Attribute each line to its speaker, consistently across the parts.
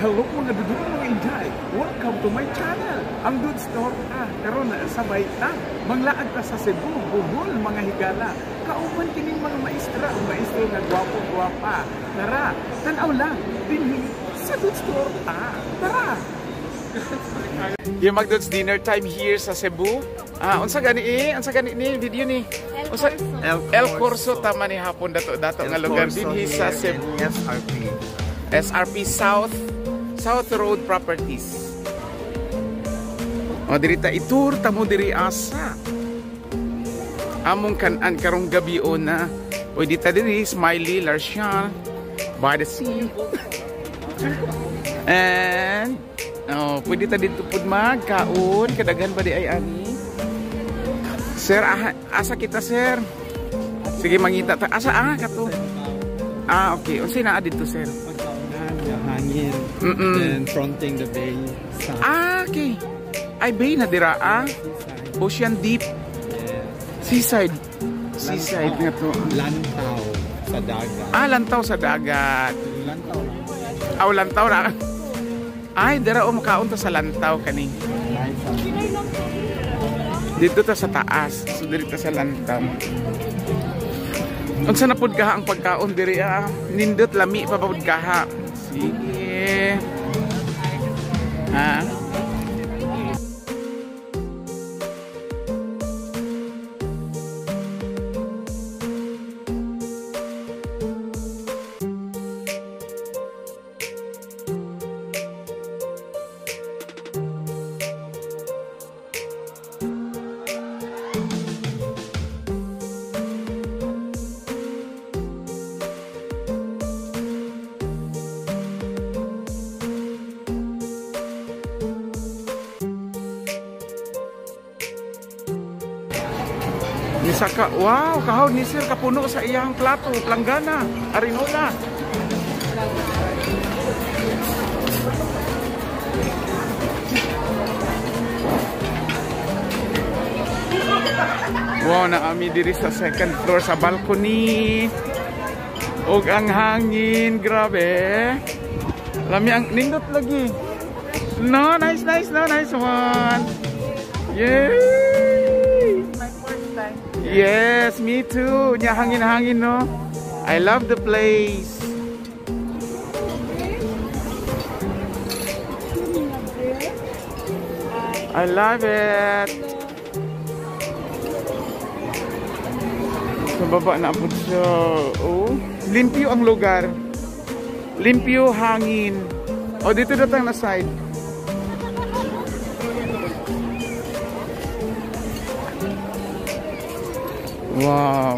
Speaker 1: Hello mga dudong mga inday! Welcome to my channel! Ang Dudes Torta. Karon sabay ta manglaag ta sa Cebu, Bohol mga higala. Kauban kining mga maestra, ang maestro nga gwapo-gwapa. Tara, tan-aw lang dinhi sa Dudes Torta. Tara! Yung Magdudes dinner time here sa Cebu. Ah, unsa gani eh? Unsa gani ni video ni? Unsa El Corso tama ni hapon dato dato nga lugar dinhi sa Cebu.
Speaker 2: SRP.
Speaker 1: SRP South South Road Properties. O diri ta itur ta mo diri asa. Among kan-an karong gabi o na. Pwede ta diri Smiley Larsian by the sea. And oh, pwede ta dito pud magkaon, kadaghan ba di ay ani? Sir, asa kita sir? Sige mangita ta. Asa ah kato? Ah, okay. Unsa naa dito sir?
Speaker 2: Hangin. Then fronting the bay. Sa
Speaker 1: ah, okay. Ay, bay na dira ah. Ocean deep.
Speaker 2: Yes.
Speaker 1: Seaside. Seaside nga to.
Speaker 2: Lantaw sa dagat.
Speaker 1: Ah, lantaw sa dagat.
Speaker 2: Lantaw lang.
Speaker 1: Aw, lantaw ra. Ay, dira o makaon ta sa lantaw kani. Dito ta sa taas. So diri ta sa lantaw. Unsa na pud kaha ang pagkaon diri ah? Nindot lami pa pud kaha. Sige. Ha? Nisaka, wow, kahaw ni sir kapuno sa iyang plato, planggana, arinola. Wow, naami diri sa second floor sa balcony. Og ang hangin, grabe. Lami ang nindot lagi. No, nice, nice, no, nice one. Yay! Yes, me too. Nya hangin-hangin no. I love the place. I love it. Sa baba na po siya. Oh, limpyo ang lugar. Limpyo hangin. Oh, dito datang na side. Wow.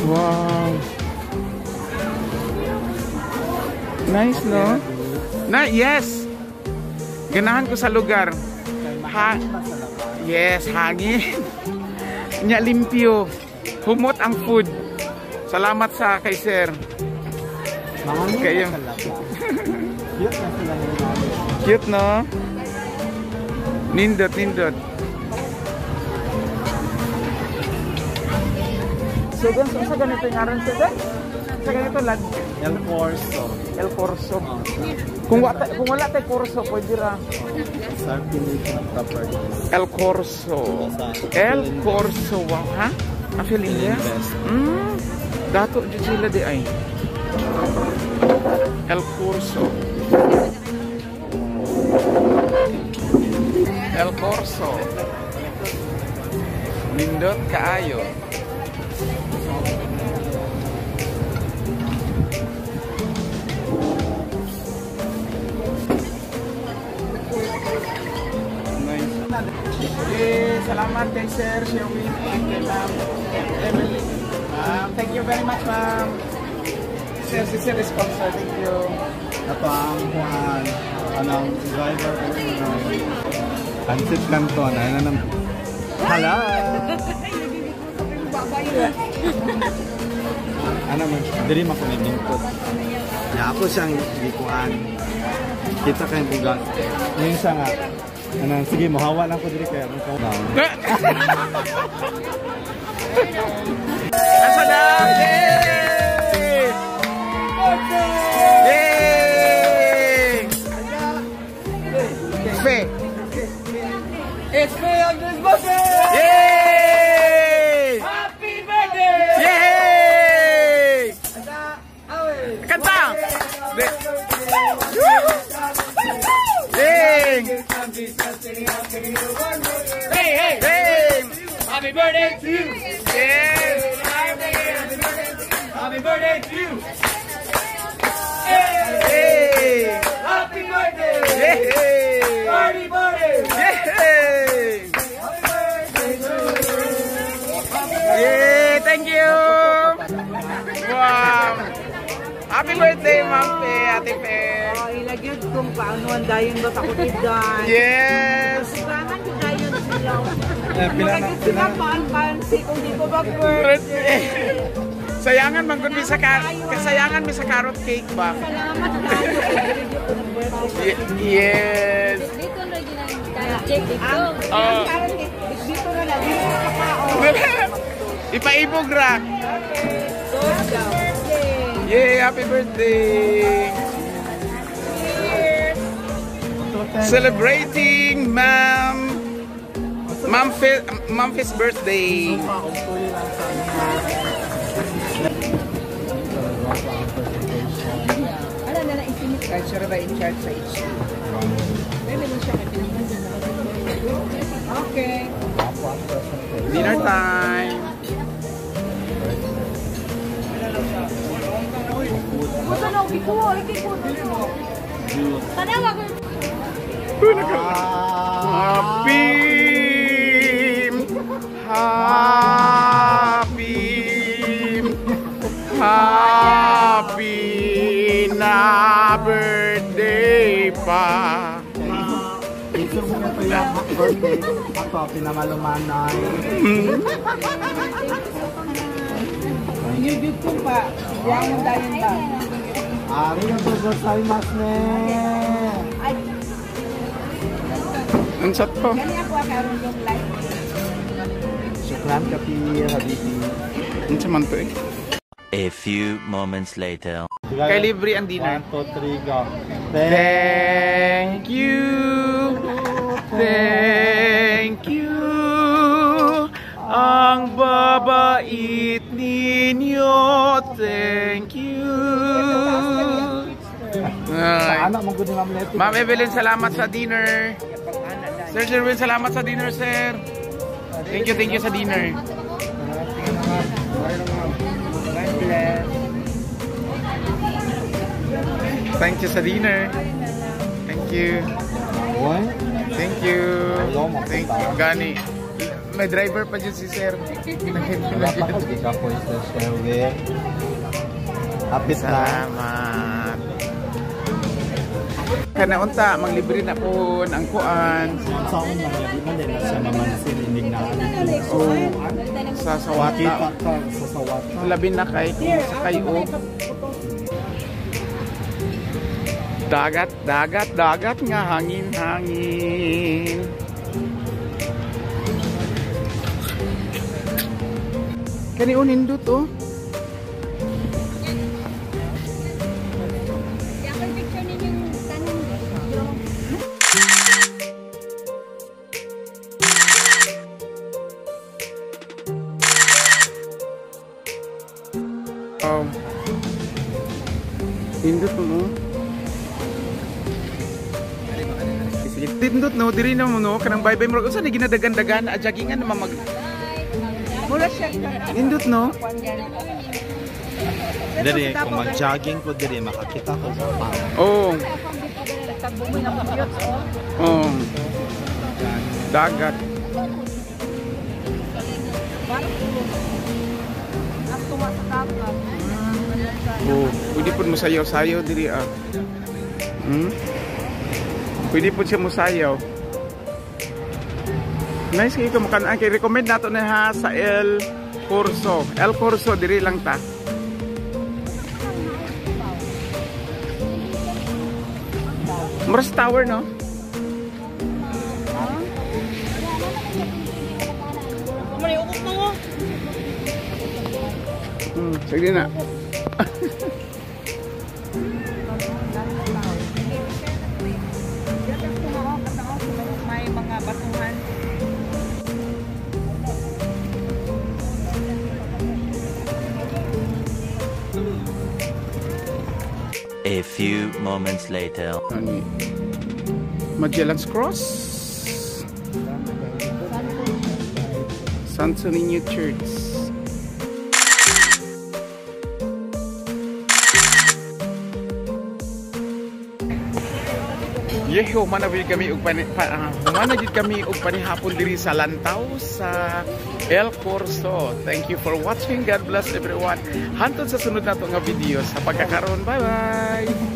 Speaker 1: Wow. Nice, no? Na, yes. Ganahan ko sa lugar. Ha yes, hangin. Nya limpyo. Humot ang food. Salamat sa kay sir. Kayo. Cute, no? Nindot, nindot. So, sa ganito yung aran siya, sa ganito lang.
Speaker 2: El Corso.
Speaker 1: El Corso. Kung wala tayo Corso, pwede ra. El Corso. El Corso. Wow, ha? Ang Philinvest? Dato, dyan sila di ay. El Corso. El Corso. Nindot kaayo. Nice. Eh, salamat kay Sir Sherwin and kay Ma'am Emily. Ma'am, thank you very much, ma'am. Sir, si Sir sponsor. Thank you.
Speaker 2: Ito ang kuhan, anong driver. Pansit Canton, ano nang hala. Ano man, diri man ko nilingkod. Ya ako siyang gikuan. Kita kay bugat. Ngayon siya nga. Ano, sige, mohawa lang ko diri kay mo.
Speaker 1: Asa na?
Speaker 2: Happy birthday to you.
Speaker 1: Yes.
Speaker 2: Happy birthday to you.
Speaker 1: Hey.
Speaker 2: Happy birthday.
Speaker 1: Yay.
Speaker 2: Party party.
Speaker 1: Yay. Yay, thank you. Wow. Happy birthday, Ma'am Fe, Ate Fe.
Speaker 3: Oh, ilagyan kung paano ang dayon ba pakutigdan.
Speaker 1: Yes.
Speaker 3: Kailangan ko dayon sila.
Speaker 2: Eh, pila na-
Speaker 3: Murag sila paan-pansi kung di ko mag-birthday.
Speaker 1: Sayangan man gud mi sa kasayangan mi sa carrot cake ba?
Speaker 3: Salamat kayo kay video ko ng birthday.
Speaker 1: Yes.
Speaker 4: Dito na ginang-check dito.
Speaker 3: Ang
Speaker 1: Oh.
Speaker 3: karon kay dito na lang dito na kakao.
Speaker 1: Ipaibog ra.
Speaker 3: Happy birthday.
Speaker 1: Yay, happy birthday.
Speaker 3: Cheers.
Speaker 1: Celebrating Ma'am Fe's birthday.
Speaker 3: Ano na lang infinite card, siya ba in charge sa HQ? Pwede mo siya kay Okay.
Speaker 1: Dinner time.
Speaker 3: Gusto na, kikuha, kikuha.
Speaker 4: Tanawa ko.
Speaker 1: Happy Happy Happy na birthday pa.
Speaker 2: Ito mo na ito yung happy birthday. Ako, pinamalumanay.
Speaker 3: Yun ko pa. Buwangan tayo ba?
Speaker 2: Arigatou gozaimasu ne.
Speaker 3: Ay,
Speaker 1: Ang shot ko.
Speaker 3: gani ako karon yung live.
Speaker 2: Shukran kathir, habibi.
Speaker 1: Ang man to eh.
Speaker 5: A few moments later.
Speaker 1: Kay libre ang dinner.
Speaker 2: 1, 2, 3, go.
Speaker 1: Thank you. Thank you. Ang babait ninyo. Thank you. Ay.
Speaker 2: Anak mo gud ni Ma'am Leti.
Speaker 1: Ma'am Evelyn, salamat sa dinner. Sir Jerwin, salamat sa dinner, sir. Thank you sa dinner.
Speaker 2: God bless.
Speaker 1: Thank you sa dinner. Thank you.
Speaker 2: Boy,
Speaker 1: Thank you. Thank you. Gani. May driver pa dyan si sir.
Speaker 2: Wala pa ko gikapoy sa Sherwin. Happy na.
Speaker 1: Salamat. Kana unta, manglibre na po ang kuan.
Speaker 2: Sa akong mga di man din na siya mamansin inig na.
Speaker 1: Oh, sa
Speaker 2: Kita
Speaker 1: sawata.
Speaker 2: ka sa sawata.
Speaker 1: Labi na kay kung sakay og dagat, dagat, dagat nga hangin, hangin. Kani unindot oh.
Speaker 4: Di ako picture ninyong tanan.
Speaker 1: Oh. Nindot no. Sige, nindot no, diri na mo no, kanang bye-bye mo. Unsa ni ginadagan-dagan, ajagingan naman mag
Speaker 3: Mura siya.
Speaker 1: Nindot no.
Speaker 2: Diri, kung mag-jogging ko diri, makakita ko sa pa.
Speaker 1: Oh. Oh. Dagat. Oh, pwede po mo sayaw-sayaw diri ah. Pwede po siya musayaw. Nice kayo kumukan. Kay recommend nato na ha sa El Corso. El Corso diri lang ta. Mura sa tower no? Sige na.
Speaker 3: May mga batuhan.
Speaker 5: A few moments later.
Speaker 1: Ano? Magellan's Cross. Santo Niño Church. Yeho, humana gyud kami og pani, humana gyud kami og panihapon diri sa Lantaw sa El Corso. Thank you for watching. God bless everyone. Hantod sa sunod nato nga video sa pagkakaroon. Bye bye.